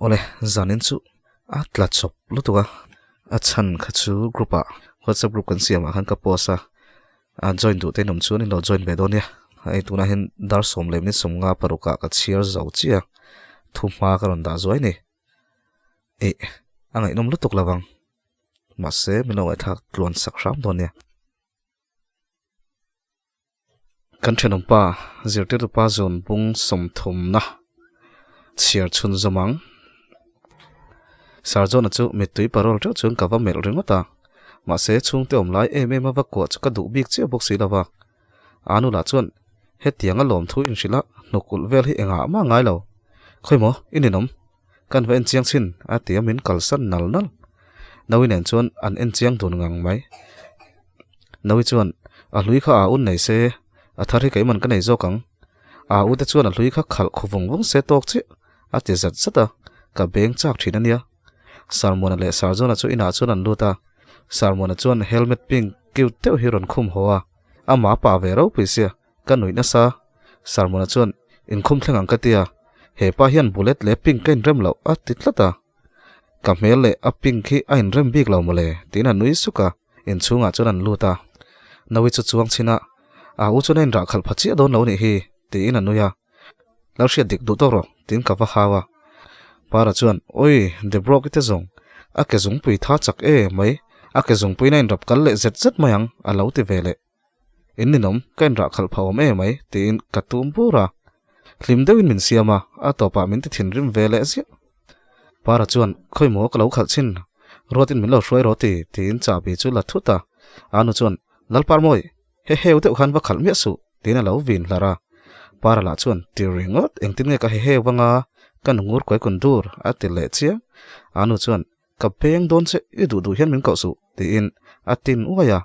Awle, zanin chu a tla chawp lutuk a, a chhan kha chu group ah whatsapp group kan siam ah khan ka post a. A join duh te in awm chuan in lo join ve dawn nia. Hei tunah hian dar sawm leh minute 50 parukah ka chhiar zo chiah a, thu hma ka rawn dah zuai ni. Eih, a ngaihnawm lutuk lo vang. Mahse, min lo ngaihthlak tluan sak hram dawn nia. Kan thenawmpa zirtirtupa zun bung sawmthumna chhiar chhun zawm ang. Sarjona chu mittui parol teuh chuan ka va melh ringawt a, mahse chhungte awm lai em em a va kuah chu ka duh bik chiah bawk si lo va. Anu lah chuan hetiang a lawmthu inhrilh a hnuk ulh vel hi engah mah ngai lo. Khawi maw, i ninawm? Kan va en chiang chin a ti a min kalsan nal nal. Naui nen chuan an en chiang dun ngang mai. Naui chuan a hlui kha a un nei se, a thar hi keiman ka nei zawk ang. A u te chuan a hlui kha khalh khu vung vung se tawk chiah a ti zat zat a, ka beng chak thin a nia. Sarmona leh Sarjona chu inah chuan an lut a, Sarmona chuan helmet pink cute deuh hi rawn khum haw a, amah a pah ve ropui sia, ka nuih nasa. Sarmona chuan inkhum thleng ang ka ti a, he pa hian bullet leh pink ka inrem loh a ti tlat a. Ka hmel leh a pink hi a inrem bik lo mawle tiin a nui suk a. Inchhungah chuan an lut a, Naui chu chuang chhin a, A u chuan a inrah khalh pha chiah dawn lo nih hi, tiin a nui a. Lal hriat dik duh tawk rawh, tiin ka va hau a. Para chuan, Oi, Debrock i te zawng, a ke zungpui tha chak e mai, a ke zungpuiin a inrap kal leh zet zet mai ang, a lo ti ve leh. In ninawm, ka inrah khalh pha awm e mai, tiin ka tum bur a. Hlim deuhin min siam a, a tawpah min ti thinrim ve leh ziah. Para chuan, Khawi maw ka lo khalh chin, Ruatin min lo hruai rawh ti, tiin chahbi chu la thut a. Anu chuan, Lalparmawi, he heu deuh khan va khalh miah suh, tiin a lo vin hlar a. Para lah chuan, Ti ringawt, engtin nge ka he heu vanga ka nungur kuai kun dur, a ti leh chiam. Anu chuan, Ka peng dawn che, i duh duh hian min koh suh, tiin a tin uai a.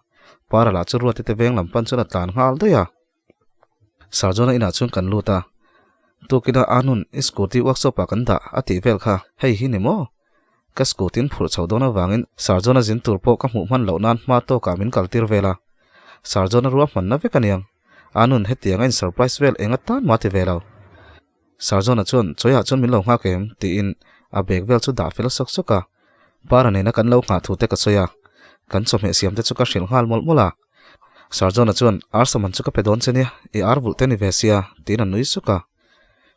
Para lah chu Ruati te veng lam pan chuan a tlan nghal daih a. Sarjona inah chuan kan lut a, Tukina Anun i scooty workshop ah kan dah a tih vel kha hei hi ni maw? Ka scooty in phurh chho dawn avangin Sarjona zin tur pawh ka hmuh hman loh nan hma tawkah min kal tir vel a. Sarjona ruahmanna vek aniang. Anun hetiang a in surprise vel eng atan mah ti ve lo. Sarjona chuan chawiah chuan min lo nghak em? tiin a bag vel chu dah fel sawk sawk a. Para nena kan lo nghah thu te ka sawi a, kan chawhmeh siam te chu ka hrilh nghal mawlh mawlh a. Sarjona chuan, Ar saman chu ka pe dawn che nia, i ar vulh te ni ve sia, tiin a nui suk a.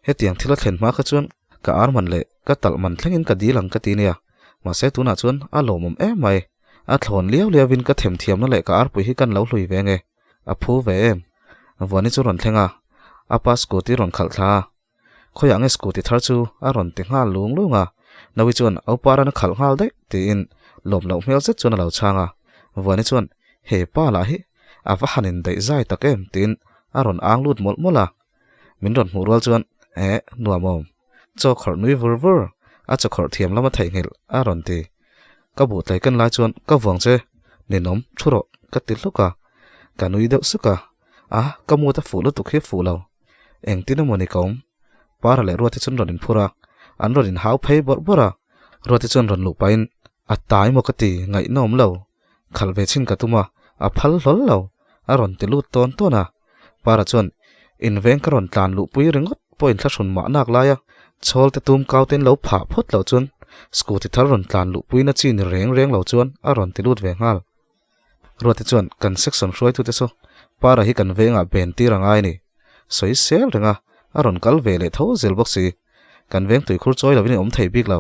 Hetiang thil a thlen hma kha chuan ka ar man leh ka talh man thlengin ka dil ang ka ti nia. Mahse tunah chuan a lawmawm em mai. A thlawn liau liauin ka themthiamna leh ka arpui hi kan lo hlui ve nge. A phu ve em. Vuani chu rawn thleng a, a pa scooty rawn khalh thla a. Khawiah nge scooty thar chu a rawn ti nghal lung lung a, Naui chuan Auparan a khalh nghal daih tiin lawm loh hmel zet chuan a lo chhang a, Vuani chuan he pa lah hi a va han indaih zai tak em tiin a rawn ang lut mawlh mawlh a, min rawn hmuh rual chuan eh nuam awm, chaw khawrh nui vur vur, a chaw khawrh thiam lama theihnghilh a rawn ti. Ka buh tlai ken lai chuan ka vuang che, ninawm, thu rawh ka ti hluk a, ka nui deuh suk a, a ka mut a fuh lutuk hi fuh lo. Engtin emaw ni ka awm? Para leh Ruati chuan rawn inphur a, an rawn inhau phei bawrh bawrh a. Ruati chuan rawn luh pahin, A tai maw ka ti, ngaihnawm lo. Khalh ve chhin ka tum a, a phal hlawl lo, a rawn ti lut tawn tawn a. Para chuan, Inveng ka rawn tlan luhpui ringawt pawh inthlahrun mah nak lai a, chhawl te tum kau tein lo phah phawt loh chuan scooty thar rawn tlan luhpui na chi ni reng reng lo chuan a rawn ti lut ve nghal. Ruati chuan kan section hruaitute saw Para hi kan vengah ben tir a ngai a ni. Sawi sel reng a, a rawn kal ve leh tho zel bawk si. Kan veng tuikhur chawi lovin i awm thei bik lo.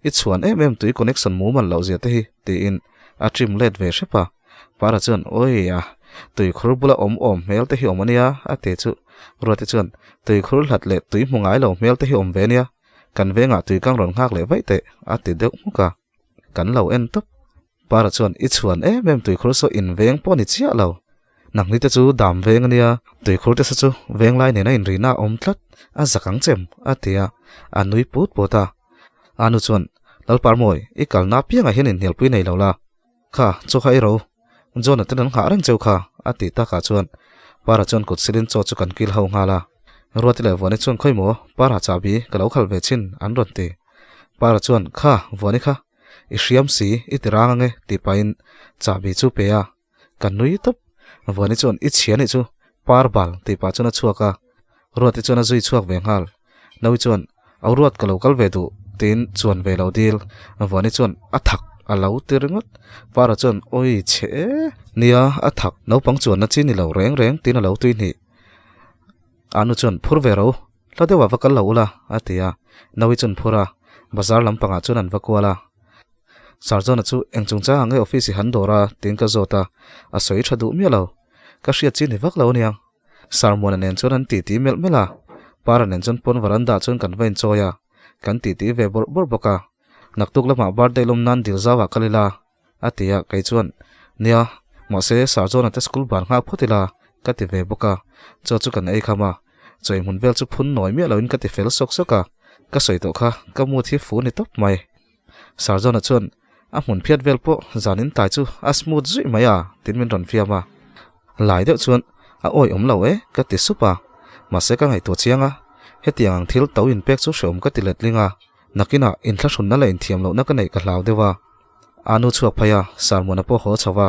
I chhuan em em tui connection mumal loh zia te hi tiin a trim let ve hrep a. Para chuan Awi a, tuikhur bula awm awm hmel te hi awm a nia a ti chu. Ruati chuan Tuikhur hlat leh tui hmu ngai lo hmel te hi awm ve nia. Kan vengah tui kang rawn nghak leh vaih teh a ti deuh hmuk a. Kan lo en tawp. Para chuan i chhuan em em tuikhur saw in veng pawh ni chiah lo. Nangni te chu dam veng a nia, tuikhur te saw chu venglai nena inrihna a awm tlat, a zak ang chem, a ti a, a nui put put a. Anu chuan, Lalparmawi, i kalna apiangah hian inhnialpui nei lo la. Kha, chaw kha i ro. John-a ten an nghah reng cheu kha, a ti takah chuan Para chuan kut silin chaw chu kan kil ho nghal a. Ruati leh Vuani chuan khawi maw Para chahbi ka lo khalh ve chin an rawn ti. Para chuan kha Vuani kha i hriam si i ti rang ange tih pahin chahbi chu pe a, ka nui tawp. Vuani chuan i chhia nih chu par bal tih pah chuan a chhuak a, Ruati chuan a zui chhuak ve nghal. Naui chuan Au Ruat ka lo kal ve duh tiin chuan ve lo dil. Vuani chuan a thak a lo ti ringawt. Para chuan awi chhe e nia a thak naupang chuanna chi ni lo reng reng tiin a lo tui hnih. Anu chuan phur ve ro, hla deuhah va kal lo ula, a ti a. Naui chuan phur a, bazar lampangah chuan an va kual a. Sarjona chu eng chungchangah nge office i han dawr a tiin ka zawt a, a sawi tha duh miah lo. Ka hriat chi ni vak lo aniang. Sarmuana nen chuan an titi melh melh a, Para nen chuan pawn veranda chuan kan va inchawi a, kan titi ve bawrh bawrh bawk a. Naktuk lamah birthday lawm nan dil zauah kal ila, A ti a, kei chuan, Nia, mahse Sarjona te school ban nghak phawt ila, ka ti ve bawk a, chaw chu kan ei kham a, chaw ei hmun vel chu phun nawi miah loin ka ti fel sawk sawk a, ka sawi tawh kha ka mood hi fu ni tawp mai. Sarjona chuan, A hmun phiat vel pawh zanin tai chu a smooth zuih mai a, tiin min rawn fiam a. Lai deuh chuan, A awi awm lo e, ka ti sup a, mahse ka ngaihtuah chiang a, hetiang ang thil to inpek chu hreawm ka ti letling a, nakinah inthlahrunna leh inthiam lohna ka neih ka hlau deuh a. A nu chhuak phei a, Sarmuana pawh haw chho a.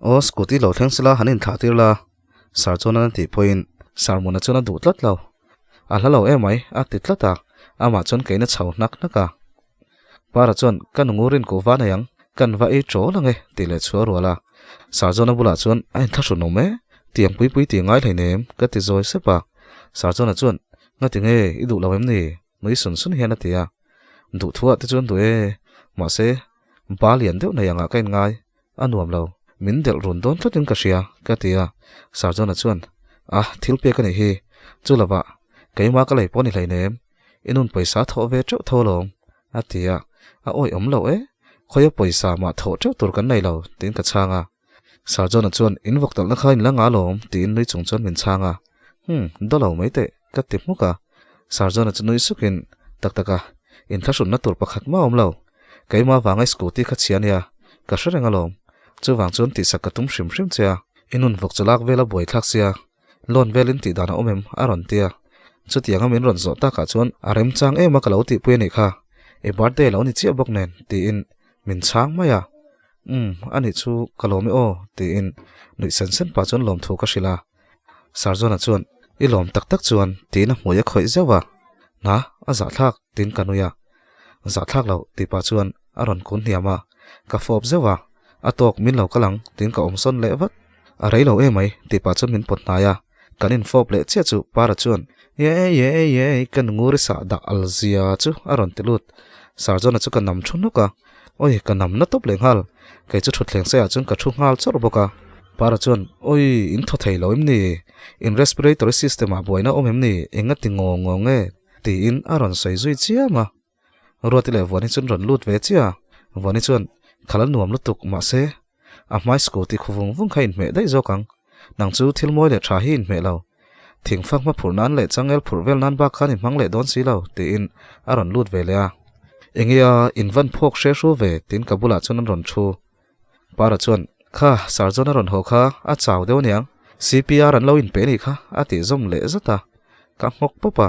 Aw, scooty lo thleng sela han inthlah tir la, Sar chuan an tih pawhin Sarmuana chuan a duh tlat lo. A hla lo emai, a ti tlat a, amah chuan keina chho hnak hnak a. Para chuan, Ka nungu rin kuh va nei ang, kan va ei ṭawl ang e, tih leh chhuah rual a. Sar chuan a bulah chuan, A inthlahrun awm e, tiang pui pui tih ngai hleinem, ka ti zawi sep a. Sar chuan a chuan, Ngati nge, i duh lo em ni? Nui sun sun hian a ti a. Duhthuah te chuan duh e, mahse ba lian deuh nei angah ka inngai, a nuam lo, min delh run dawn tlatin ka hria, ka ti a. Sarjona chuan, A, thil pek a nih hi, chu lovah keimah ka lei pawh ni hleinem, i nun pawisa thawh ve teuh tho alawm, a ti a. A awih awm lo e, khawia pawisa mah thawh teuh tur kan nei lo, tiin ka chhang a. Sarjona chuan, In vawk talhna kha in la nga alawm, tiin nui chung chuan min chhang a. Hum, dawlo mai teh, ka ti hmuk a. Sarjona chu nui sukin, Tak tak a, inthlahrunna tur pakhat mah awm lo. Keimah vanga i scooty kha chhia nia, ka hre reng alawm. Chuvang chuan tihsak ka tum hrim hrim che a. I nun vawk chu lak vel a buaithlak sia, loan velin tih dan a awm em? a rawn ti a. Chutianga min rawn zawh takah chuan a remchang em a ka lo tihpui a nih kha. I birthday lo ni chiah bawk nen, tiin min chhang mai a. Umm, a nih chu ka lawm e aw, tiin nuih sen sen pah chuan lawmthu ka hrilh a. Sarjona chuan, I lawm tak tak chuan, tiin a hmui a khawih zeuh a. Hna, a zahthlak, tiin ka nui a. Zahthlak loh, tih pah chuan a rawn kun hniam a, ka fawp zeuh a. A tawk, min lo kal ang, tiin ka awm sawn leh vat. A rei lo emai, tih pah chuan min pawt hnai a. Kan infawp leh chiah chu Para chuan, Ye ye ye, ka nunguri sah dah al zia chu a rawn ti lut. Sarjona chu ka nam thu hnuk a. Awi, ka nam na tawp leh nghal. Kei chu thutthleng saiah chuan ka thu nghal chawrh bawk a. Para chuan, Awi, in thaw thei lo em ni? In respiratory system ah buaina awm em ni? Eng a ti ngaw ngaw nge? Tiin a rawn sawi zui chiam a. Ruati leh Vuani chuan rawn lut ve chiah a. Vuani chuan, Khala nuam lutuk, mahse, a hmai scooty khu vung vung kha inhmeh daih zawk ang. Nang chu thil mawi leh tha hi inhmeh lo. Thingfak hma phurh nan leh changel phurh vel nan bak khan i hmang leh dawn si lo, tiin a rawn lut ve leh a. Enge a, in van phawk hre hru ve, tiin ka bulah chuan an rawn thu. Para chuan, Kha, Sarjon a rawn haw kha, a chau deuh aniang. CPR an lo inpe anih kha, a tih zawm leh zat a. Ka nghawk pawp a,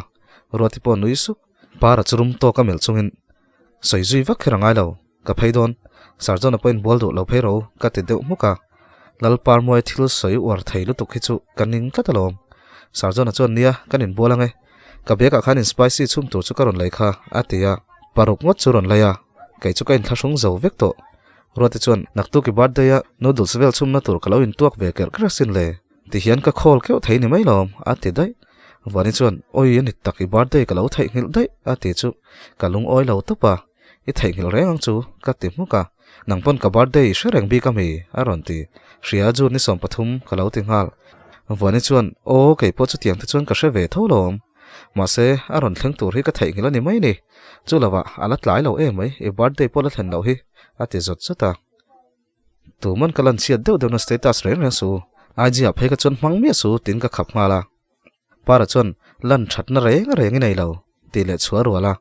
Ruati pawh nui suk. Para chu rum tawk a melh chungin, Sawi zui vak kher a ngai lo, ka phei dawn. Sarjona pawhin bual duh lo phei ro, ka ti deuh hmuk a. Lalparmuai thil sawi uar thei lutuk hi chu ka ning tlat alawm. Sarjona chuan nia, kan inbual ang e. Ka bag ah khan in spicy chhum tur chu ka rawn lei kha, a ti a. Paruk ngawt chu rawn lei a, kei chu ka inthlahrung zo vek tawh. Ruati chuan, Naktuk i birthday a noodles vel chhumna tur ka lo intuak ve kerh kerh asin le. Ti hian ka khawl keuh thei ni mai lawm, a ti daih. Vani chuan, Awi a ni tak i birthday ka lo theihnghilh daih, a ti chu. Ka lungawi lo tawp a, i theihnghilh reng ang chu, ka ti hmuk a. Nang pawn ka birthday i hre reng bik a mi? a rawn ti. Hria June ni 13 ka lo ti nghal. Vani chuan, Aw kei pawh chutiang te chuan ka hre ve tho lawm. Mahse, a rawn thleng tur hi ka theihnghilh a ni mai ni. Chu lovah, a la tlai lo em mai, i birthday pawh la thlen loh hi, a ti zawt zawt a. Tuman ka lan chhiat deuh deuhna status reng reng su, IG ah phei ka chuan hmang miah su tiin ka khap nghal a. Para chuan lan thatna reng reng i nei lo tih leh chhuah rual a.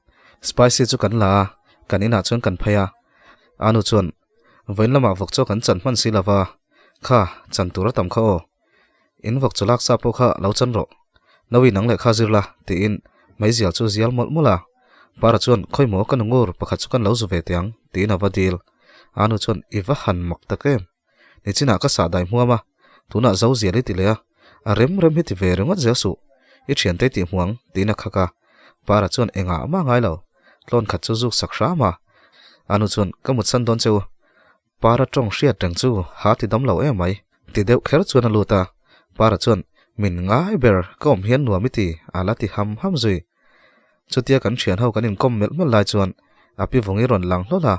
Spicy chu kan la a, kan inah chuan kan phei a. Anu chuan vawiin lamah vawk chaw kan chan hman si lova, kha chan tur a tam kha aw. In vawk chaw lak sa pawh kha lo chan rawh. Nawi nang lehkha zir la, tiin meizial chu zial mawlh mawlh a. Para chuan, Khawi maw ka nu ngur, pakhat chu kan lo zu ve teh ang, tiin a va dil. Anu chuan, I va han mak tak em? Nichinah ka sah dai hmuam a, tunah zo zial i ti leh a, a rem rem hi ti ve ringawt zel suh, i thiante i tih hmu ang, tiin a khak a. Para chuan engah mah ngai lo, tlawn khat chu zuk sak hram a. Anu chuan, Ka mutsan dawn che u, Para tawng hriat reng chu ha ti dam lo em mai, ti deuh kher chuan a lut a. Para chuan, Min ngai ber, ka awm hian nuam i ti, a la ti ham ham zui. Chutia kan thian ho kan inkawm melh melh lai chuan a pi vungi rawn lang hlawl a,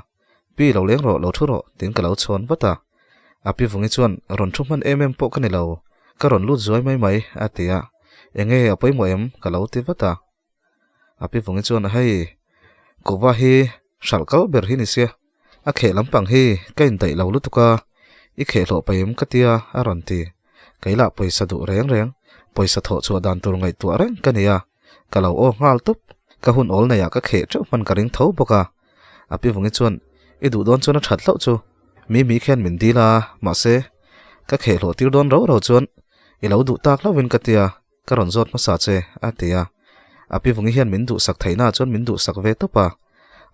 Pi lo leng rawh, lo thu rawh, tiin ka lo chhawn vat a. A pi vungi chuan, Rawn thu hman em em pawh ka ni lo, ka rawn lut zuai mai mai, a ti a. Enge a pawimawh em? ka lo ti vat a. A pi vungi chuan, Hei, kuhva hi hralh kal ber hi ni sia, a kheh lampang hi ka indaih lo lutuk a, i kheh hlawh paih em ka tia, a rawn ti. Keilah pawisa duh reng reng, pawisa thawh chhuah dan tur ngaihtuah reng ka ni a, ka lo aw nghal tup. Ka hun awl neiah ka kheh teuh hman ka ring tho bawk a. A pi vungi chuan, I duh dawn chuan a that hlauh chu. Mi mi khian min dil a, mahse, ka kheh hlawh tir dawn rau rau chuan i lo duh tak hlauhin ka tia, ka rawn zawt hmasa che, a ti a. A pi vungi hian min duhsak theihnaah chuan min duhsak ve tawp a.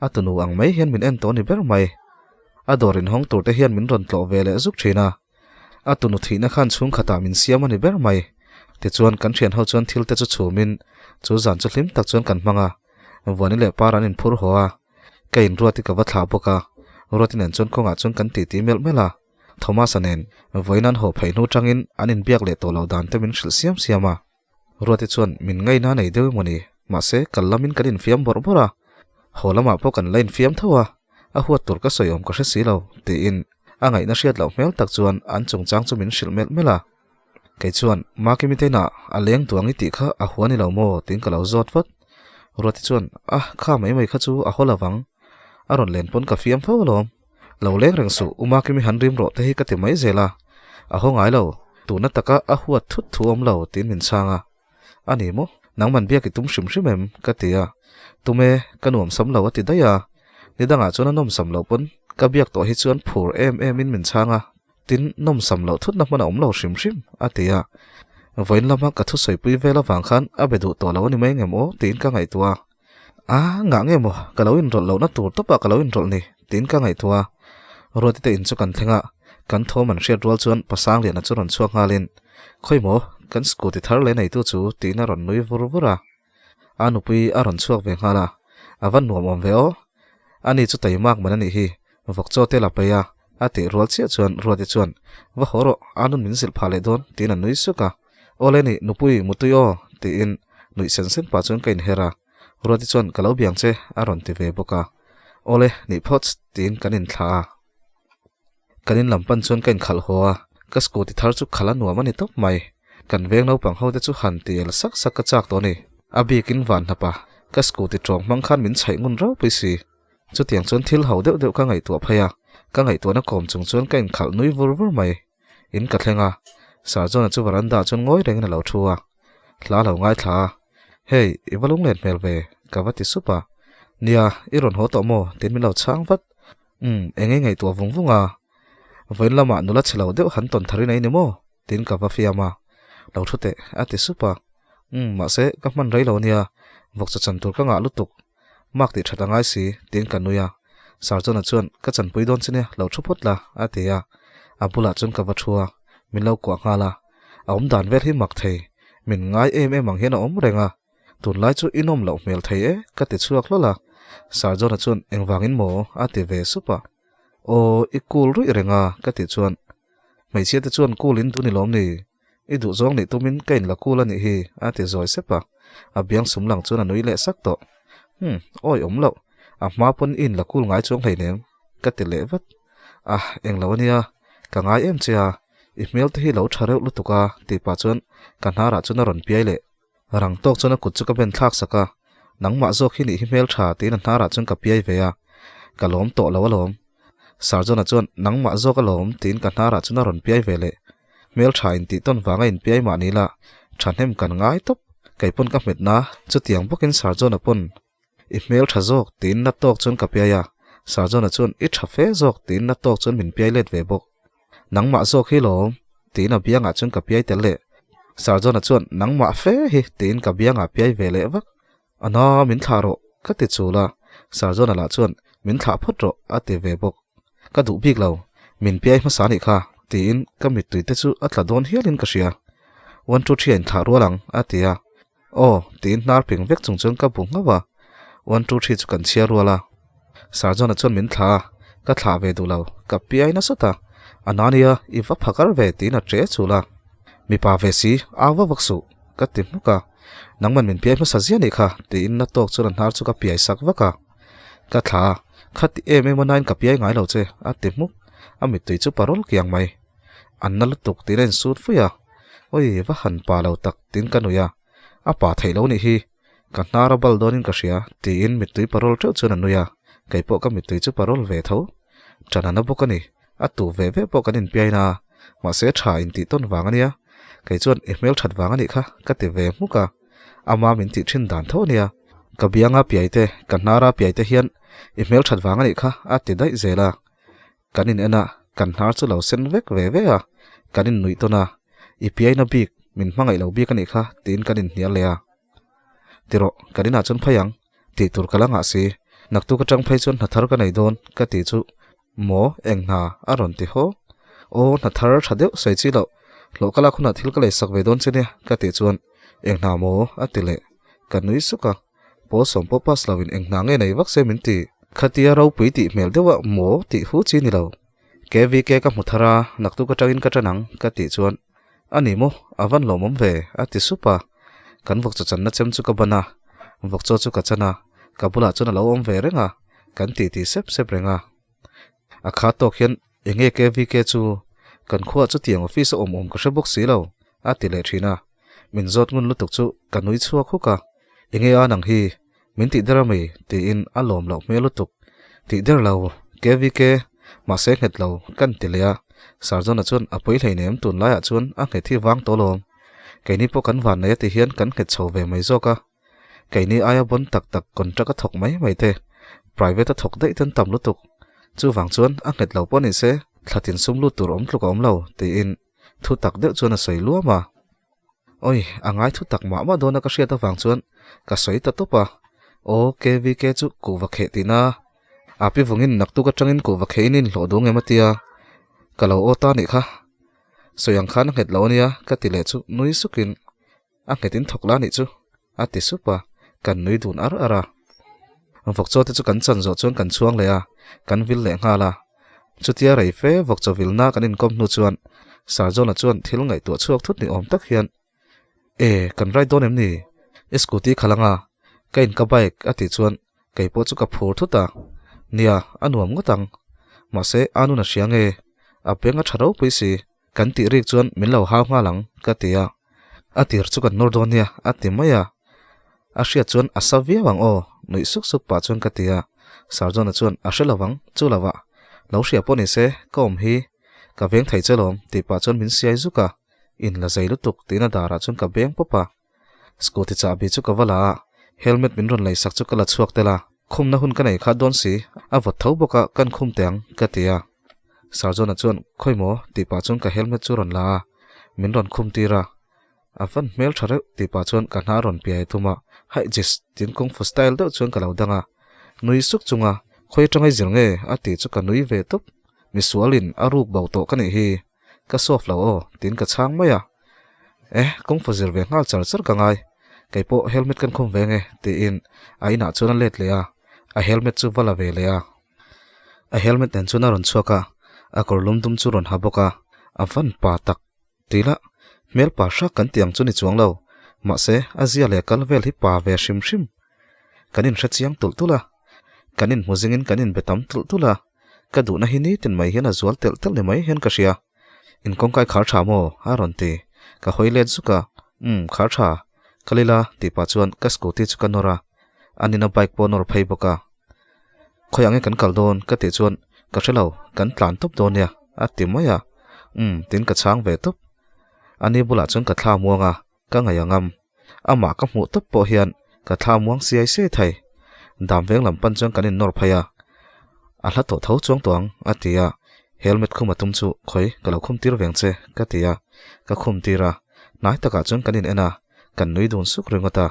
A tunu ang mai hian min en tawh ni ber mai. A dawr inhawng tur te hian min rawn tlawh ve leh zuk thin a. A tunu thihna khan chhungkhatah min siam a ni ber mai. Tichuan, kan thianho chuan thil te chu chhumin chu zan chu hlim tak chuan kan hmang a. Vuani leh Par an inphur haw a, ka inruat i ka va thlah bawk a. Ruati nen chuan kawngah chuan kan titi melh melh a. Thomas-a nen vawiin an haw phei hnu tangin an inbiak leh tawh loh dan te min hrilh siam siam a. Ruati chuan min ngaihna a nei deuh emaw ni, mahse kal lamin kan infiam bawrh bawrh a, haw lamah pawh kan la infiam tho a, a huat tur ka sawi awm ka hre si lo, tiin a ngaihna hriat loh hmel tak chuan an chungchang chu min hrilh melh melh a. Kei chuan, Makimi te inah a leng duang i tih kha a hua ni lo maw? tiin ka lo zawt vat. Ruati chuan, A, kha mai mai kha chu a haw lo vang. A rawn len pawn ka fiam fo alawm. Lo leng reng suh, U Makimi han rim rawh te hi ka ti mai zel a. A haw ngai lo, tuna taka a huat thut thu awm lo, tiin min chhang a. A ni maw? Nangman biak i tum hrim hrim em? ka ti a. Tum e, ka nuam sam lo a ti daih a. Ni dangah chuan a nawm sam loh pawn ka biak tawh hi chuan phur em emin min chhang a. Tin, nawmsam loh thutna hmun a awm lo hrim hrim, a ti a. Vawiin lama ka thusawipui vel avang khan a be duh tawh lo a ni mai ngem aw tiin ka ngaihtuah a. A, ngah nge maw, ka lo inrawlh lohna tur tawpah ka lo inrawlh ni, tiin ka ngaihtuah a. Ruati te in chu kan thleng a, kan thawm an hriat rual chuan Pasangliana chu rawn chhuak nghalin, Khawi maw, kan scooty thar leh neitu chu, tiin a rawn nui vur vur a. A nupui a rawn chhuak ve nghal a, a va nuam awm ve aw. Ani chu taimak man a nih hi, vawk chaw te la pei a, a tih rual chiah chuan Ruati chuan, Va haw rawh, a nun min zilh phah leh dawn, tiin a nui suk a. Awle ni, nupui, mutui aw, tiin nuih sen sen pah chuan ka inher a. Ruati chuan, Ka lo biang che, a rawn ti ve bawk a. Awle, nih phawt, tiin kan inthlah a. Kan in lam pan chuan ka inkhalh haw a, ka scooty thar chu khalh a nuam a ni tawp mai. Kan veng naupang ho te chu han ti el sak sak ka chak tawh a ni. A bikin van hnap a, ka scooty tawng hmang khan min chhaih ngun ropui si. Chutiang chuan thil ho deuh deuh ka ngaihtuah phei a, ka ngaihtuahna kawm chung chuan ka inkhalh nui vur vur mai. In ka thleng a, Sir John-a chu veranda ah chuan ngawi rengin a lo thu a. Hla lo ngaithla a, Hey, i va lunglen hmel ve, ka va ti sup a. Nia, i rawn haw tawh maw? tiin min lo chhang vat. Umm, eng nge ngaihtuah vung vung a? Vawiin lamah nula chhe lo deuh han tawn tharin a ni maw? tiin ka va fiam a. Lo thu teh, a ti sup a. Umm, mahse, ka hman rei lo nia, vawkchaw chan tur ka ngah lutuk. Mark tih that a ngai si, tiin ka nui a. Sir John-a chuan, Ka chanpui dawn che nia, lo thu phawt la, a ti a. A bulah chuan ka va thu a, min lo kuah nghal a. A awm dan vel hi mak thei, min ngai em em ang hian a awm reng a. Tunlai chu i nawm loh hmel thei e, ka ti chhuak hlawl a. Sir John-a chuan, Engvangin maw? a ti ve sup a. Aw, i cool ruih reng a, ka tih chuan, Hmeichhia te chuan cool in duh ni lawm ni? I duh zawng nih tumin ka inla cool a nih hi, a ti zawi sep a. A biang sum lang chuan a nui leh sak tawh. Umm, awi awm loh. A hma pawn i inla cool ngai chuang hleinem, ka ti leh vat. Ah, englo a nia, ka ngai em che a, i hmel te hi lo tha reuh lutuk a, tih pah chuan ka hnarah chuan a rawn piai leh. Rang tawk chuan a kut chu ka ben thlak sak a, Nangmah zawk hi nih hi hmel tha tiin a hnarah chuan ka piai ve a, ka lawm tawh lo alawm. Sarjona chuan Nangmah zawk alawm tiin ka hnarah chuan a rawn piai ve leh. Hmel tha intih tawn vanga inpiai mah ni la, thahnem kan ngai tawp, kei pawn ka hmet na, chutiang bawkin Sarjona pawn I hmel tha zawk tiin na tawk chuan ka piai a, Sarjona chuan I tha fe zawk tiin na tawk chuan min piai let ve bawk. Nangmah zawk hi lawm tiin a biangah chuan ka piai tel leh. Sarjona chuan nangmah fe hi tiin ka biangah piai ve leh vak. A na, min thlah rawh, ka ti chul a. Sarjona lah chuan min thlah phawt rawh a ti ve bawk. Ka duh bik lo, min piai hmasa nih kha, tiin ka mittui te chu a tla dawn hialin ka hria. One two three a inthlah rual ang, a ti a. Aw, tiin hnar ping vek chung chuan ka bu nghauh a. One two three chu kan chhiar rual a. Sarjona chuan min thlah a, ka thlah ve duh lo, ka piai nasa ta. A na nia, i va phakar ve, tiin a ṭe chul a. Mipa ve si, au va vak suh, ka ti hmuk a. Nangman min piai hmasa zia nih kha, tiin na tawk chuan a hnar chu ka piai sak vak a. Ka thla a, khati em em a nain ka piai ngai lo che, a ti hmuk. A mittui chu parol kiang mai. An na lutuk tiin a insut fuih a. Awi, va han pa lo tak, tiin ka nui a. A pa theih lo nih hi, ka hnar a bal dawnin ka hria, tiin mittui parol teuh chuan a nui a. Kei pawh ka mittui chu parol ve tho. Ṭan a na bawk a ni. A tu ve ve pawh kan inpiaina a, mahse ṭha intih tawn vang a nia. Kei chuan i hmel ṭhat vang a nih kha, ka ti ve hmuk a. Ama min tih ṭhin dan tho a nia. Ka bianga piai te, ka hnara piai te hian i hmel ṭhat vang a nih kha, a ti daih zel a. Kan in en a, kan hnar chu lo sen vek ve ve a, kan in nuih tawn a, i piaina bik, min hmangaih lo bik a nih kha, tiin kan inhnial leh a. Tirawh, kan inah chuan phei ang, tih tur ka la ngah si, naktuk atang phei chuan hna thar ka nei dawn, ka tih chu, Maw, eng hna? a rawn ti haw. Aw, hna thar tha deuh sawi chi loh, hlawh ka lak hunah thil ka lei sak ve dawn che nia, ka tih chuan, Eng hna maw? a ti leh. Ka nui suk a, Pawl sawm pawh pass loin eng hna nge nei vak se min ti. Khatia ropui tih hmel deuha maw tih hu chi ni lo. KVK ka hmu thar a, naktuk atangin ka tan ang, ka tih chuan, A ni maw, a van lawmawm ve, a ti sup a. Kan vawkchaw channa chem chu ka ban a, vawkchaw chu ka chan a, ka bulah chuan a lo awm ve reng a, kan titi sep sep reng a. A kha tawk hian eng nge KVK chu kan khuaah chutiang office a awm awm ka hre bawk si lo, a ti leh thin a. Min zawt ngun lutuk chu ka nui chhuak huk a, Eng nge a nang hi, min tih der a mi? tiin a lawm loh hmel lutuk. Tih der lo, KVK, mahse nghet lo, kan ti leh a. Sarjona chuan a pawi hleinem tunlaiah chuan a nghet hi vang tawh lawm. Keini pawh kan van nei a ti hian kan nghet chho ve mai zawk a. Keini aia bon tak tak contract a thawk mai mai te, private a thawk daih ten tam lutuk. Chuvang chuan a nghet lo pawh ni se, thla tin sum lut tur awm tluk a awm lo, tiin thu tak deuh chuan a sawi luam a. Awi, a ngai thu tak mah mah dawn a ka hriat avang chuan ka sawi ta tawp a. Aw, KVK chu kuhva kheh tihna a pi vungin naktuk atangin kuhva khehin inhlawh duh ngem a tia, ka lo aw ta nih kha. Sawi ang khan a nghet lo a nia ka ti leh chu nui sukin A nghet in thawk la nih chu, a ti sup a, kan nui dun ar ar a. Vawkchaw te chu kan chan zawh chuan kan chhuang leh a, kan vil leh nghal a. Chutia rei fe vawkchaw vilna kan inkawm hnu chuan Sarjona chuan thil ngaihtuah chhuak thut ni awm tak hian, E, kan ride dawn em ni? I scooty khalh anga, ka in ka bike a tih chuan kei pawh chu ka phur thut a. Nia, a nuam ngawt ang. Mahse, a nun a hria nge? A beng a tha ropui si. Kan tih rik chuan min lo hau nghal ang, ka ti a. A tir chu kan nawr dawn nia, a ti mai a. A hriat chuan a sa viau ang aw, nuih suk suk pah chuan ka ti a. Sarjona chuan a hre lo ang, chu lo ah. Lo hria pawh ni se, ka awm hi. Ka veng thei che lawm, tih pah chuan min siai zuk a. In la zei lutuk, tiin a darah chuan ka beng pawp a. Scooty chahbi chu ka va la a, helmet min rawn lei sak chu ka la chhuak tel a, khumna hun ka nei kha dawn si, a vawt tho bawk a, kan khum teh ang, ka ti a. Sarjona chuan, Khawi maw? tih pah chuan ka helmet chu rawn la a, min rawn khum tir a. A van hmel tha reuh, tih pah chuan ka hna rawn piai thum a, Haih jis, tiin kung fu style deuh chuan ka lo dang a. Nui suk chunga, Khawi atanga i zir nge? a tih chu ka nui ve tawp. Misualin a ruk bo tawh ka nih hi. Ka soft lo aw, tiin ka chhang mai a. Eh, kawngfa zir ve nghal char char ka ngai. Kei pawh helmet kan khum ve nge, tiin a inah chuan a let leh a, a helmet chu va la ve leh a. A helmet nen chuan a rawn chhuak a, a kawr lum dum chu rawn ha bawk a, a van pa tak. Tila, hmel pa hrak kan ti ang chu ni chuang lo, mahse a zia leh kal vel hi pa ve hrim hrim. Kan inhre chiang tulh tulh a, kan inhmu zingin kan inbe tam tulh tulh a. Ka duhna hi nitin mai hian a zual telh telh ni mai hian ka hria. In kawngkai khar tha maw? a rawn ti. Ka hawi let zuk a, Umm, khar tha. Ka lila tih pah chuan ka scooty chu ka nawr a, anin a bike pawh a nawr phei bawk a. Khawiah nge kan kal dawn? ka tih chuan, Ka hre lo, kan tlan tawp dawn nia, a ti mai a. Umm, tiin ka chhang ve tawp. Ani bulah chuan ka thla muang a, ka ngaih ang am. Amah ka hmuh tawp pawh hian ka thla muang siai siai thei. Dam veng lam pan chuan kan innawr phei a, A hla tawh tho chuang tawh ang, a ti a. Helmet khum a tum chu, Khawi, ka lo khum tir veng che, ka ti a. Ka khum tir a. Hnai takah chuan kan in en a, kan nui dun suk ringawt a.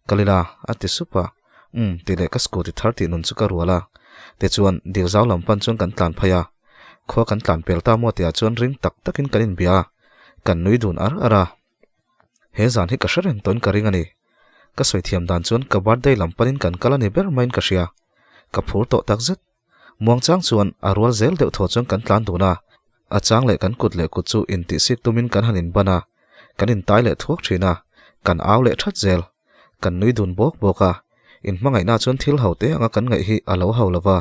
Kalila, a ti sup a. Umm, tih leh ka scooty thar tih nun chu ka rual a. Tichuan, dil zau lam pan chuan kan tlan phei a. Khua kan tlan pel ta maw tihah chuan ring tak takin kan inbia a, kan nui dun ar ar a. He zan hi ka hre reng tawhin ka ring a ni. Ka sawi thiam dan chuan ka birthday lam panin kan kal a ni ber maiin ka hria. Ka phur tawh tak zet. Muangchang chuan a rual zel deuh thaw chuan kan tlan dun a, a chang leh kan kut leh kut chu intihsik tumin kan han inban a, kan intai leh thuak thin a, kan au leh that zel. Kan nui dun bawk bawk a, inhmangaihna chuan thil ho te anga kan ngaih hi a lo ho lova,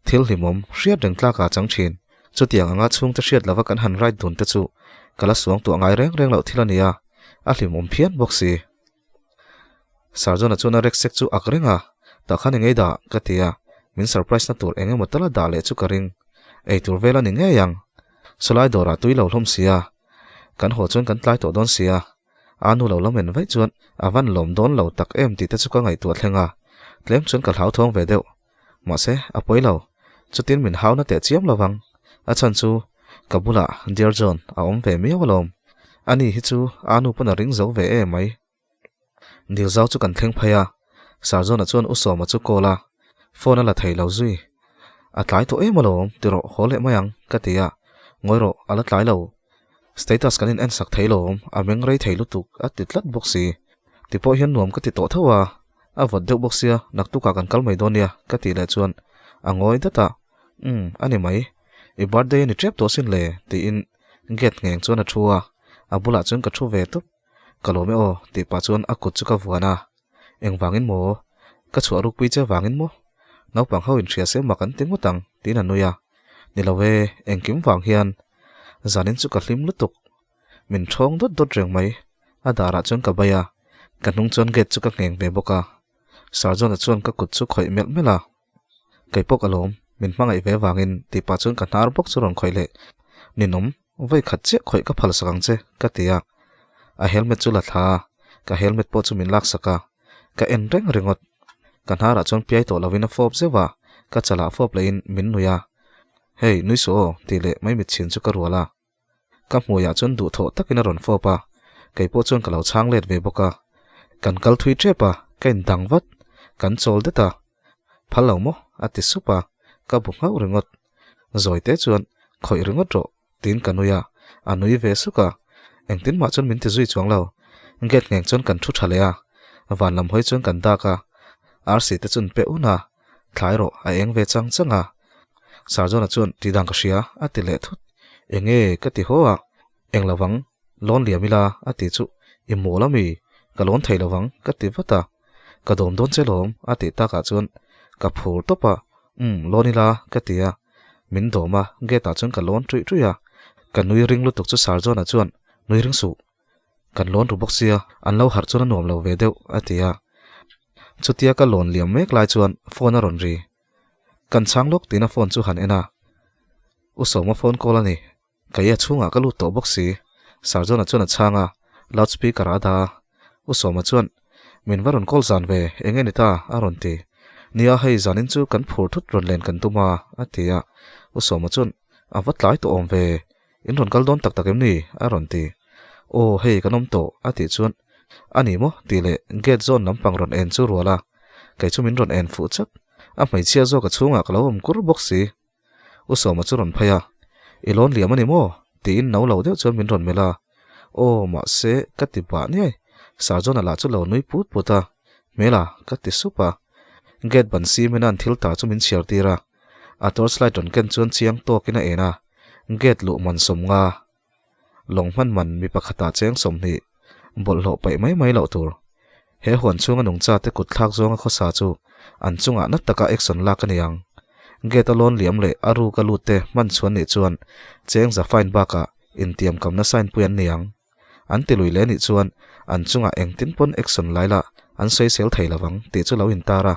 thil hlimawm hriat reng tlak a chang thin. Chutiang anga chhungte hriat lova kan han ride dun te chu ka la suang tuah ngai reng reng loh thil a ni a, a hlimawm phian bawk si. Sarjona chuan a rek sek chu ak reng a, tah khan engei dah ka ti a, min surprise na tur eng emaw tal a dah leh chu ka ring. Ei tur vel a ni ngei ang. Sawlai dawrah tui lo hlawm sia, kan haw chuan kan tlai tawh dawn sia, a nu lo lam en vaih chuan a van lawm dawn lo tak em tih te chu ka ngaihtuah thleng a, tlem chuan ka hlauthawng ve deuh. Mahse, a pawi lo. Chutin min hauna teh chiam lo vang. A chhan chu ka bulah Dear John a awm ve miau alawm. Ani hi chu a nu pawn a ring zo ve em mai. Dilzau chu kan thleng phei a, Sir John-a chuan U Sawma chu call a, phone a la thei lo zui. A tlai tawh em alawm, ti rawh haw leh mai ang, ka ti a. Ngawi rawh, a la tlai lo. Status kan in en sak thei lawm, a meng rei thei lutuk, a ti tlat bawk si. Ti pawh hian nuam ka ti tawh tho a, a vawt deuh bawk sia, naktukah kan kal mai dawn nia, ka tih leh chuan a ngawi dat a, Umm, a ni mai. I birthday a ni tep tawh sin le, tiin gate ngheng chuan a thu a, a bulah chuan ka thu ve tawp. Ka lawm e aw, tih pah chuan a kut chu ka vuan a. Engvangin maw? Ka chhuah rukpui che vangin maw? Naupang ho inhria se mak an ti ngawt ang, tiin a nui a. Ni lo e, engkim vang hian. Zanin chu ka hlim lutuk. Min thawng dawt dawt reng mai. A darah chuan ka bai a, ka hnung chuan gate chu ka ngheng ve bawk a. Sarjona chuan ka kut chu khawih melh melh a. Kei pawh ka lawm, min hmangaih ve vangin tih pah chuan ka hnar bawk chu rawn khawih leh. Ninawm, vawi khat chiah khawih ka phal sak ang che, ka ti a. A helmet chu la thla a, ka helmet pawh chu min lak sak a. Ka en reng ringawt. Ka hnarah chuan piai tawh lovin a fawp zeuh a, ka chalah fawp lehin min nui a. Hei, nui suh aw, tih leh mai mitchhin chu ka rual a. Ka hmuiah chuan duhthawh takin a rawn fawp a, kei pawh chuan ka lo chhang let ve bawk a. Kan kal thui tep a, ka indang vat. Kan chawl det a. Phal lo maw? a ti sup a, ka bu nghauh ringawt. Zawi te chuan, Khawih ringawt rawh, tiin ka nui a, a nui ve suk a. Engtin mah chuan min ti zui chuang lo. Gate ngheng chuan kan thu tha leh a, van lam hawi chuan kan dak a. Arsi te chuan pe un a, thlai rawh a eng ve chang chang a. Sarjona chuan tih dan ka hria a ti leh thut. Enge ka ti haw a, eng lovang lawn liam ila a ti chu i mawl ami ka lawn thei lovang ka ti vat a. Ka dawm dawn che lawm a tih takah chuan ka phur tawp a, umm lawn ila ka ti a. Min dawm a, gate ah chuan ka lawn ṭuih ṭuih a. Ka nui ring lutuk chu Sarjona chuan nui ring suh. Kan lawn ru bawk sia, an lo harh chuan a nuam lo ve deuh a ti a. Chutia ka lawn liam mek lai chuan phone a rawn ri. Kan chhang lawk tiin a phone chu han en a, U Sawma phone call a ni. Kei a chhungah ka lut tawh bawk si. Sarjona chuan a chhang a, loud speaker ah a dah a. U Sawma chuan, Min va rawn call zan ve, eng nge ni ta? a rawn ti. Nia hei zanin chu kan phur thut rawn len kan tum a, a ti a. U Sawma chuan, A va tlai tawh awm ve, in rawn kal dawn tak tak em ni? a rawn ti. Aw hei kan awm tawh, a tih chuan, A ni maw? tih leh gate zawn lampang rawn en chu rual a, kei chu min rawn en fuh chak. A hmeichhia zawk a chhungah ka lo awm kur bawk si. U Sawma chu rawn phei a, I lawn liam a ni maw? tiin no lo deuh chuan min rawn melh a. Aw, mahse, ka ti bah niai. Sarjona lah chu lo nui put put a, Hmela, ka ti sup a. Gate ban simin a an thil ta chu min chhiar tir a. A torchlight rawn ken chuan chiang tawkin a en a, Gate luh man 50, lawng hman man mi pakhatah cheng 20, bawlhhlawh paih mai mai loh tur. He huan chhunga nungcha te kut thlak zawnga khawsa chu an chungah na taka action lak a ni ang. Gate a lawn liam leh a ruk a lut te hman chhuan nih chuan cheng za fine bakah intiam kamna sign pui an ni ang. An ti lui leh nih chuan an chungah engtin pawn action lai lah an sawisel thei lovang tih chu lo intar a.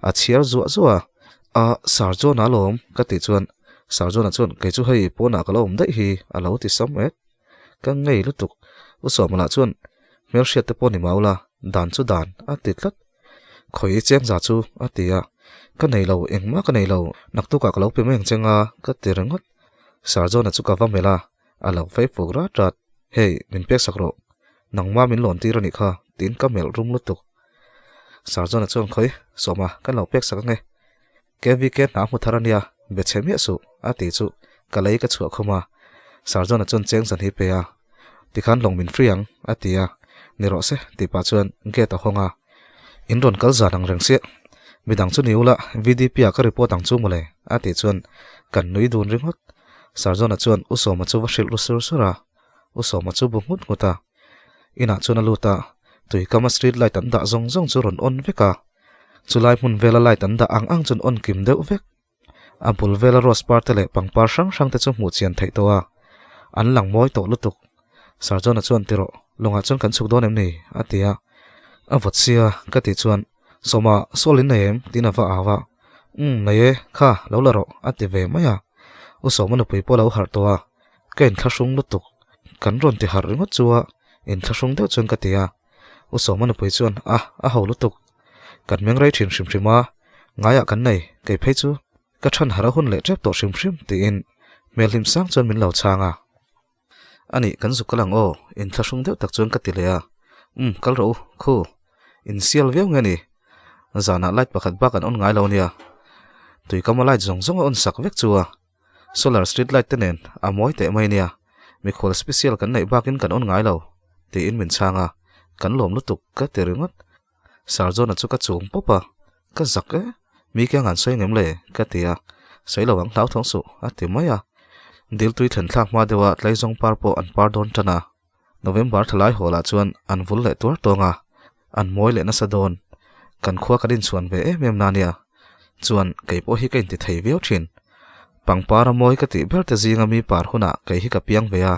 A chhiar zuah zuah a, A, Sir John-a alawm ka tih chuan Sir John-a chuan kei chu hei pawnah ka lo awm daih hi a lo ti sam et. Ka ngei lutuk. U Sawma lah chuan hmelhriat te pawh ni mau la, dan chu dan a ti tlat. Khawi i cheng za chu a ti a, ka nei lo, engmah ka nei lo, naktukah ka lo pe mai ang che nga ka ti ringawt. Sir John-a chu ka va melh a, a lo fei fuk rat rat. Hei, min pek sak rawh. Nangma min lawn tir a nih kha, tiin ka melh rum lutuk. Sarjona chuan khawi, Sawma, kan lo pek sak ange. KVK hna hmu thar a nia, be chhe miah suh, a ti chu ka lei ka chhuah khum a. Sarjona chuan cheng zan hi pe a, Tikhan lawng min free ang, a ti a. Ni rawh se, tih pah chuan gate a hawng a. In rawn kal zan ang reng siah. Midang chu ni ula, VDP ah ka report ang chu mawle, a tih chuan kan nui dun ringawt. Sarjona chuan U Sawma chu va hrilh ru sur sur a. U Sawma chu bu nghut nghut a. Inah chuan a lut a, tuikama street light an dah zawng zawng chu rawn on vek a. Chulai hmun vela light an dah ang ang chuan on kim deuh vek. A bul vela rose par te leh pangpar hrang hrang te chu hmuh chian theih tawh a, an lang mawi tawh lutuk. Sarjona chuan ti rawh, lawngah chuan kan chhuk dawn em ni? a ti a. A vawt sia ka tih chuan, Sawma, sawl in nei em? tiin a va au a. Umm, nei e, kha, lo la rawh, a ti ve mai a. U Sawma nupui pawh a lo harh tawh a, ka inthlahrung lutuk. Kan rawn ti harh ringawt chu a, inthlahrung deuh chuan ka ti a. U Sawma nupui chuan, A, a ho lutuk. Kan meng rei thin hrim hrim a, ngaiah kan nei, kei phei chu ka chhan harh a hun leh tep tawh hrim hrim, tiin hmel hlim sang chuan min lo chhang a. A nih, kan zuk kal ang aw, inthlahrung deuh tak chuan ka ti leh a. Umm, kal rawh u, khu, insial viau nge ni? Zanah light pakhat bak an on ngai lo nia. Tuikama light zawng zawng a on sak vek chu a. Solar street light te nen a mawi teh mai nia, mikhual special kan neih bakin kan on ngai lo, tiin min chhang a, kan lawm lutuk ka ti ringawt. Sarjona chu ka chung pawp a, ka zak e, mi ke ang an sawi ngem le ka ti a, sawi lo ang hlau thawng suh a ti mai a. Dil tui thlen thlak hma deuha tlaizawng par pawh an par dawn tan a, November thalai hawlah chuan an vul leh tuar tawng a, an mawi leh nasa dawn. Kan khua kan inchhuan ve em em na nia. Chuan kei pawh hi ka inti thei viau thin. Pangpar a mawi ka tih ber te zinga mi par hunah kei hi ka piang ve a.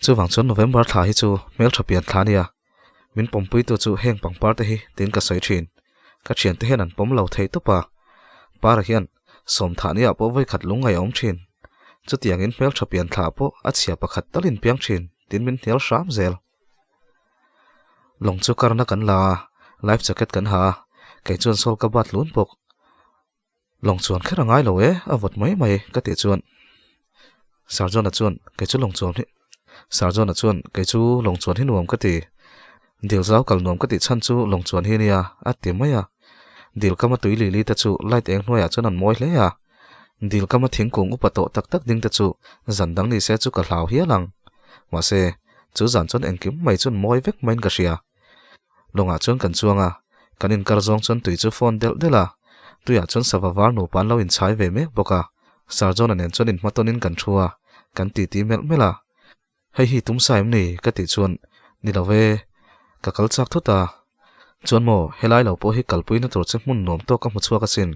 Chuvang chuan November thla hi chu hmeltha pian thla nia. Min pawmpuitu chu heng pangpar te hi tiin ka sawi thin. Ka thiante hian an pawm lo thei tawp a. Para hian Sawmthah nia pawh vawikhat lungngaih a awm thin. Chutiangin hmeltha pian thla pawh a chhia pakhat talin piang thin tiin min hnial hram zel. Lawng chu karna kan la a, life jacket kan ha a, kei chuan sawl ka bat lun bawk. Lawng chuan kher a ngai lo e, a vawt mai mai ka tih chuan Sarjona chuan kei chu lawng chuan hi Sarjona chuan kei chu lawng chuan hi nuam ka ti. Dil zau kal nuam ka tih chhan chu lawng chuan hi nia a ti mai a. Dil kama tui li li te chu light eng hnuaiah chuan an mawi hle a. Dil kama thingkung upa tawh tak tak ding te chu zan dang ni se chu ka hlau hial ang. Mahse, chu zan chuan engkim mai chuan mawi vek maiin ka hria. Lawngah chuan kan chuang a, kan inkar zawng chuan tui chu phone delh delh a. Tuiah chuan sava var nupa an lo inchhai ve mek bawk a. Sir John-a nen chuan inhmatawnin kan thu a, kan titi melh melh a. Hei hi tum sa em ni? ka tih chuan, Ni lo ve, ka kal chak thut a. Chuan maw, helai lo pawh hi kalpuina tur che hmun nuam tawk ka hmu chhuak asin.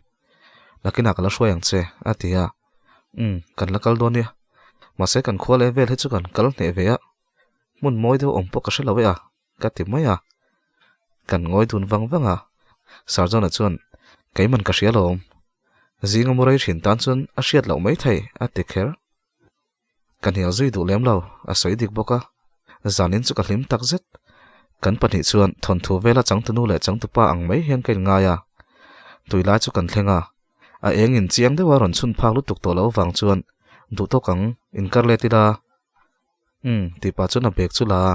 Nakinah ka la hruai ang che, a ti a. Umm, kan la kal dawn nia. Mahse kan khua leh vel hi chu kan kal hneh ve a. Hmun mawi deuh awm pawh ka hre lo e a, ka ti mai a. Kan ngawi dun vang vang a, Sarjona chuan, Keiman ka hria lo awm. Zinga mu rei thin tan chuan a hriat loh mai thei, a ti kher. Ka hnial zui duh lem lo, a sawi dik bawk a. Zanin chu ka hlim tak zet. Kan pahnih chuan thawnthu vela changtunu leh changtupa ang mai hian ka inngai a. Tuilai chu kan thleng a, a eng in chiang deuha rawn chhun phak lutuk tawh loh vang chuan duh tawk ang, inkar let ila. Umm, tih pah chuan a bag chu la a,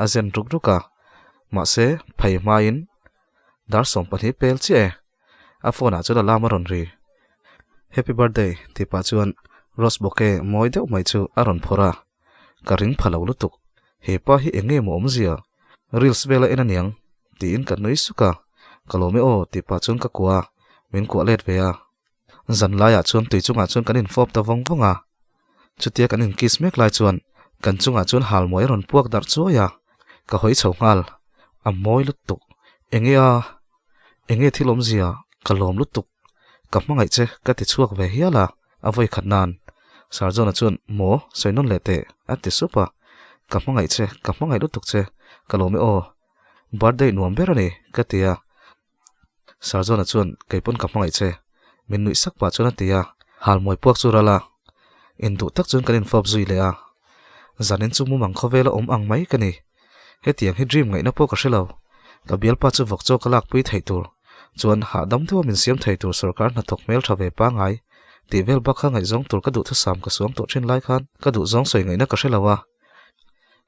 a zen ruk ruk a. Mahse, phei hmain dar 12 pel chiah e. A phone ah chuan alarm a rawn ri. Happy birthday tih pah chuan rose bouquet mawi deuh mai chu a rawn phawrh a. Ka ring pha lo lutuk. He pa hi eng nge maw awmzia? Reels vel a en aniang tiin ka nui suk a. Ka lawm e aw tih pah chuan ka kuah a, min kuah let ve a. Zan laiah chuan tui chungah chuan kan infawp ta vawng vawng a. Chutia kan in kiss mek lai chuan kan chungah chuan halmawi a rawn puak darh chuai a, ka hawi chho nghal. A mawi lutuk. Enge a? Enge thil awmzia? Ka lawm lutuk. Ka hmangaih che ka ti chhuak ve hial a, a vawi khat nan. Sarjona chuan maw sawi nawn leh teh a ti sup a. Ka hmangaih che, ka hmangaih lutuk che, ka lawm e aw. Birthday nuam ber a ni ka ti a. Sarjona chuan kei pawn ka hmangaih che, min nuih sak pah chuan a ti a, halmawi puak chu ral a, induh tak chuan kan infawp zui leh a. Zanin chu mumang khawvela awm ang mai ka ni. Hetiang hi dream ngaihna pawh ka hre lo. Ka bialpa chu vawk chaw ka lakpui theih tur chuan hahdam deuha min siam thei tur sorkar hnathawk hmeltha ve pangngai tih vel bak kha ngaihzawng tur ka duhthusam ka suang tawh thin lai khan ka duhzawng sawi ngaihna ka hre lo a.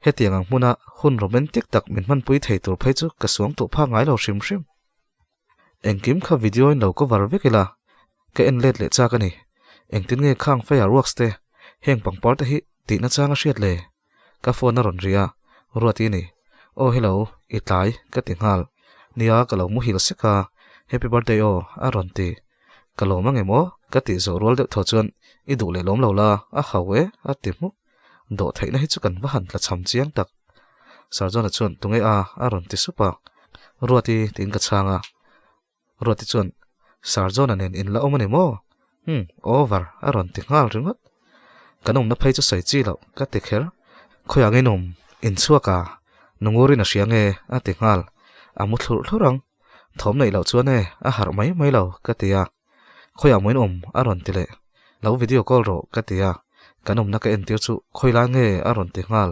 Hetiang ang hmuna hun romantic tak min hmanpui thei tur phei chu ka suang tuh phak ngai lo hrim hrim. Engkim kha video in lo cover vek ila, ka en let leh chak a ni. Engtin nge khang fireworks te, heng pangpar te hi tihna chang a hriat le? Ka phone a rawn ri a, Ruati a ni. Aw hello, i tlai, ka ti nghal. Nia, ka lo muhil sek a, Happy birthday aw, a rawn ti. Ka lawm angem aw? Ka tih zawh rual deuh thaw chuan, I duh leh lawm lo la, a hau e, a ti hmuk. Dawhtheihna hi chu kan va han tla cham chiang tak. Sarjona chuan, Tunge a? a rawn ti sup a. Ruati, tiin ka chhang a. Ruati chuan, Sarjona nen in la awm a ni maw? Umm, over, a rawn ti nghal ringawt. Kan awmna phei chu sawi chi loh, ka ti kher. Khawiah nge in awm? In chhuak a? Nungurin a hria nge? a ti nghal. A mu thlurh thlurh ang. Thawm neih loh chuan e, a harh mai mai lo, ka ti a. Khawiah maw in awm? a rawn ti leh. Lo video call rawh, ka ti a. Kan awmna ka entir chu khawi lai nge? a rawn ti nghal.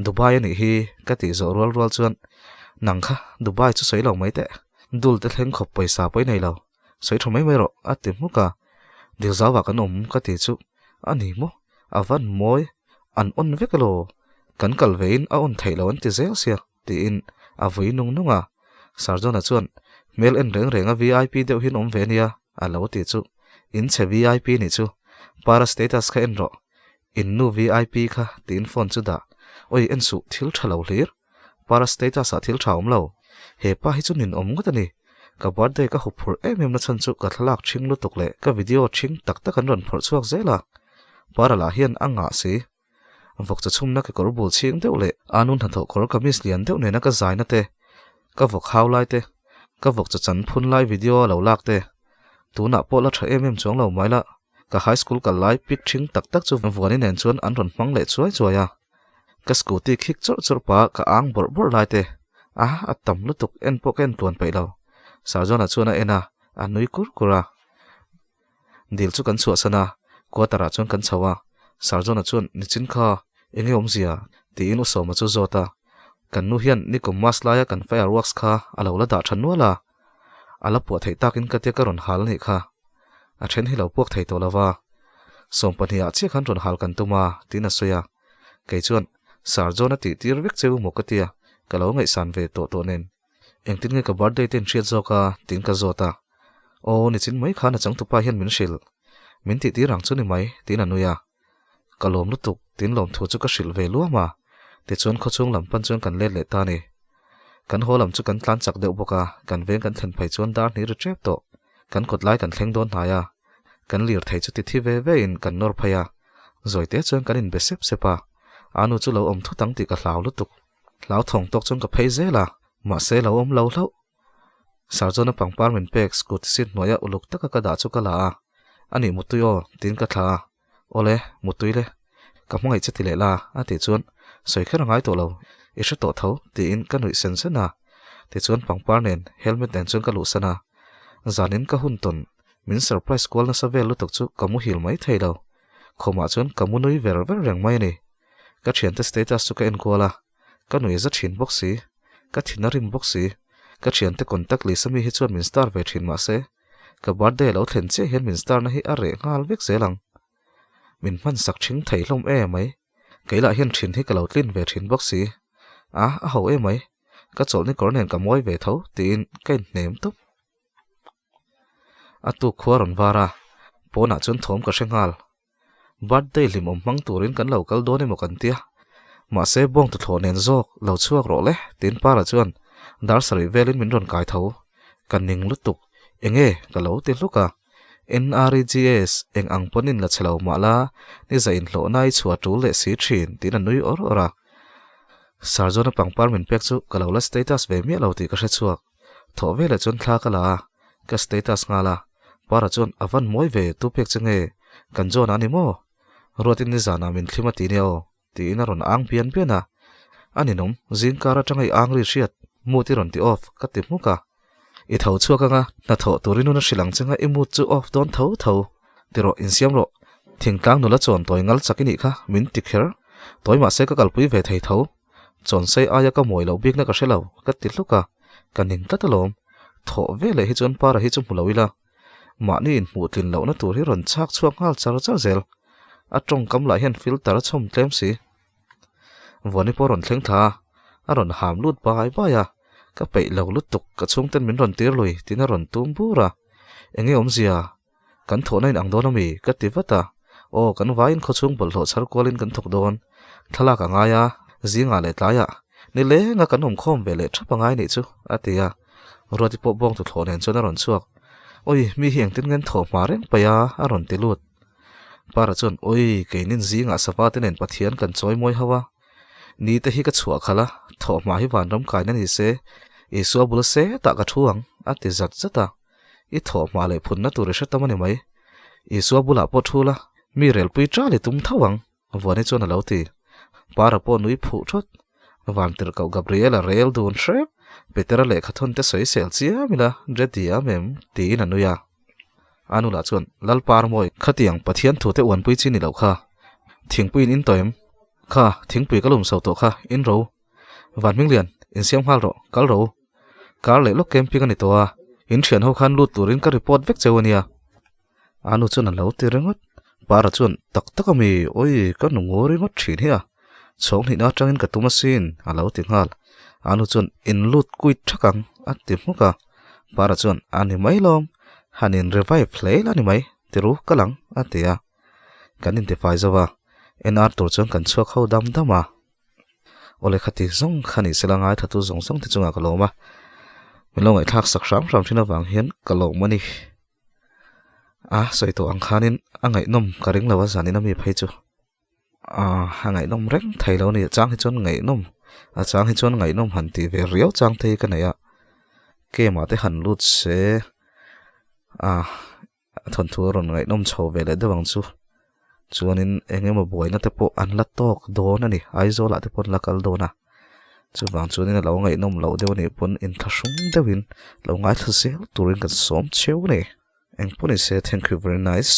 Dubai a nih hi, ka tih zawh rual rual chuan, Nang kha Dubai chu sawi lo mai teh. Dul te thleng khawp pawisa pawh i nei lo. Sawi tha mai mai rawh, a ti hmuk a. Dilzauah kan awm, ka ti chu, A ni maw? A van mawi. An on vek elaw? Kan kal vein a on theih lo an ti zel sia. Tiin a vui nung nung a. Sarjona chuan, Hmel en reng reng a vip deuh hian awm ve ania, a lo ti chu. In chhe vip nih chu. Para status kha en rawh. In nu vip kha tiin phone chu dah. Oi en suh, thil tha lo hlir. Para status ah thil tha awm lo. He pa hi chu nin awm ngawt a ni. Ka birthday ka hup phurh em em na chhan chu ka thlalak ṭhing lutuk leh ka video ṭhing tak tak an rawn phawrh chhuak zel a. Para lah hian a ngah si. Vawk chu chhumna kekawr bul chhing deuh leh a nu hnathawh kawr kamis lian deuh nena ka zaina te, ka vawk hau lai te, ka vawk chu chan phun lai video a lo lak te. Tunah pawh la tha em em chuang lo mai la, ka high school kal lai pic ṭhing tak tak chu Vuani nen chuan an rawn hmang leh chuai chuai a. Ka scooty khik chawrh chawrh pah ka ang bawrh bawrh lai te, a a tam lutuk en pawh ka en tluan peih lo. Sarjona chuan a en a, a nui kur kur a. Dil chu kan chhuahsan a, quarter ah chuan kan chho a, Sarjona chuan nichin kha eng nge awmzia tiin U Sawma chu zawt a, kan nu hian nikum mass laia kan fireworks kha a lo la dah tha nual a, a la puah theih takin ka tia ka rawn hal anih kha, a then hi lo puak thei tawh lo va, 12 ah chiah khan rawn hal kan tum a tiin a sawi a, kei chuan Sarjona tih tir vek cheu maw ka tia ka lo ngaihsan ve tawh tawh nen. Engtin nge ka birthday te in hriat zawk a? tiin ka zawt a. Aw, nichin mai khan a changtupa hian min hrilh. Min tih tir ang chu ni mai, tiin a nui a. Ka lawm lutuk, tiin lawmthu chu ka hrilh ve luam a. Tichuan khawchhung lam pan chuan kan let leh ta a ni. Kan haw lam chu kan tlan chak deuh bawk a, kan veng kan thlen phei chuan dar hnih ri tep tawh. Kan kawt lai kan thleng dawn hnai a. Kan lirthei chu ti thi ve ve in kan nawr phei a. Zawi te chuan kan inbe sep sep a. Anu chu lo awm thut ang tih ka hlau lutuk. Hlauthawng tawk chuan ka phei zel a, mahse lo awm lo hlauh. Sarjona pangpar min pek scooty seat hnuaia uluk taka ka dah chu ka la a, Anih mutui aw, tiin ka thla a, Awle, mutui le, ka hmangaih che ti leh la, a tih chuan sawi kher a ngai tawh lo, i hre tawh tho, tiin ka nuih sen sen a. Tichuan pangpar nen helmet nen chuan ka luhsan a, zanin ka hun tawn min surprise kual nasa vel lutuk chu ka muhil mai thei lo, khawmah chuan ka mu nui ver ver reng mai a ni. Ka thiante status chu ka enkual a, ka nui za thin bawk si, ka thin a rim bawk si. Ka thiante contact list ami hi chuan min star ve thin mahse, ka birthday a lo thlen chiah hian min star na hi a reh nghal vek zel ang. Min hman sak thing thei hlawm e mai. Kei lah hian thin hi ka lo tlin ve thin bawk si. A, a ho e mai. Ka chawlhni kawr nen ka mawi ve tho tiin ka inhnem tawp. A tuk khua rawn var a, pawnah chuan thawm ka hre nghal. Birthday hlimawm hmang turin kan lo kal dawn emaw kan tia. Mahse bawng tuthlawh nen zawk lo chhuak rawh le tiin Para chuan dar sarih velin min rawn kai tho. Ka ning lutuk, enge ka lo ti hluk a. NREGS eng ang pawn in la che lo mah la, ni zah inhlawhna i chhuah tul leh si thin tiin a nui awr awr a. Sarjona pangpar min pek chu ka lo la status ve miah lo tih ka hre chhuak. Thawh veleh chuan thla ka la a, ka status nghal a, Para chuan a van mawi ve tu pek che nge, kan John a ni maw? Ruatin nizanah min thlim a ti nia aw, tiin a rawn ang bian bian a. A ninawm, zingkar atanga i ang ri hriat, mood i rawn ti off, ka ti hmuk a. I tho chhuak anga, hnathawh turin hun a hrilh ang che nga i mood chu off dawn tho tho. Ti rawh, insiam rawh. Thingtlang nula chuan tawi ngal chak i nih kha, min ti kher. Tawi mahse ka kalpui ve thei tho. Chawnsei aia ka mawi loh bikna ka hre lo, ka ti hluk a, ka ning tlat alawm. Thawh ve leh hi chuan Para hi chu hmu lo ila. Mahni inhmuh tlin lohna tur hi rawn chhak chhuak nghal char char zel. A tawngkam lah hian filter a chhawm tlem si. Vuani pawh a rawn thleng thla a, a rawn ham lut bai bai a, ka peih lo lutuk, ka chhungten min rawn tir lui tiin a rawn tum bur a. Enge awmzia? Kan thawhna in ang dawn ami? Ka ti vat a. Aw, kan vaiin khawchhung bawlhhlawh chhar kualin kan thawk dawn. Thlalak a ngai a, zingah leh tlaiah ni lenga kan awm khawm ve leh thap a ngai nih chu, a ti a. Ruati pawh bawng tuthlawh nen chuan a rawn chhuak. Awi, mi hi engtin ngen thawh hma reng paih a, a rawn ti lut. Para chuan, Awi, keinin zingah sava te nen Pathian kan chawi mawi ho a. Ni te hi ka chhuah khalh a, thawh hma hi vanram kaina ni se, Isua bul setah ka thu ang, a ti zat zat a. I thawh hma leh phunna tur i hre tam a ni mai. Isua bulah pawh thu la, mi relpui ṭal i tum tho ang, Vuani chuan a lo ti. Para pawh nui phuh thawt. Vantirhkoh Gabriela rel dun hrep, Petera lehkhathawn te sawi sel chiam ila, ready am em? tiin a nui a. A nu lah chuan, Lalparmawi, khatiang Pathian thu te uanpui chi ni loh kha. Thingpui in in tawh em? Kha, thingpui ka lum so tawh kha, in ro. Van Hminglian, insiam nghal rawh, kal ro. Kar leh lawk camping a ni tawh a, in thian ho khan lut turin ka report vek cheu a nia. A nu chuan a lo ti ringawt. Para chuan, Tak tak a mi, awi, ka nu ngaw ringawt thin hi a. Chhawng hnihna atangin ka tum asin, a lo ti nghal. A nu chuan, In lut kuit thak ang, a ti hmuk a. Para chuan, A ni mai lawm, han in revive hle la ni mai, ti ru ka lang, a ti a. Kan intifai zo a, NR tur chuan kan chhuak ho dam dam a. Awle khati zawng kha ni sela ngaithla tu zawng zawng te chungah ka lawm a, min lo ngaihthlak sak hram hram thin avang hian ka lawm a ni. A sawi tawh ang khanin a ngaihnawm ka ring lo a zanin ami phei chu a a ngaihnawm reng thei lo a ni a chang hi chuan ngaihnawm a chang hi chuan ngaihnawm han tih ve riau chang te hi ka nei a game ah te han lut se a A thawnthu a rawn ngaihnawm chho ve leh deuh ang chu. Chuanin eng emaw buaina te pawh an la tawk dawn a ni. Aizawl ah te pawh an la kal dawn a. Chuvang chuanin a lo ngaihnawm loh deuh a nih pawn inthlahrung deuhin lo ngaithla zel turin kan sawm cheu a ni. Engpawh ni se thank you very nice.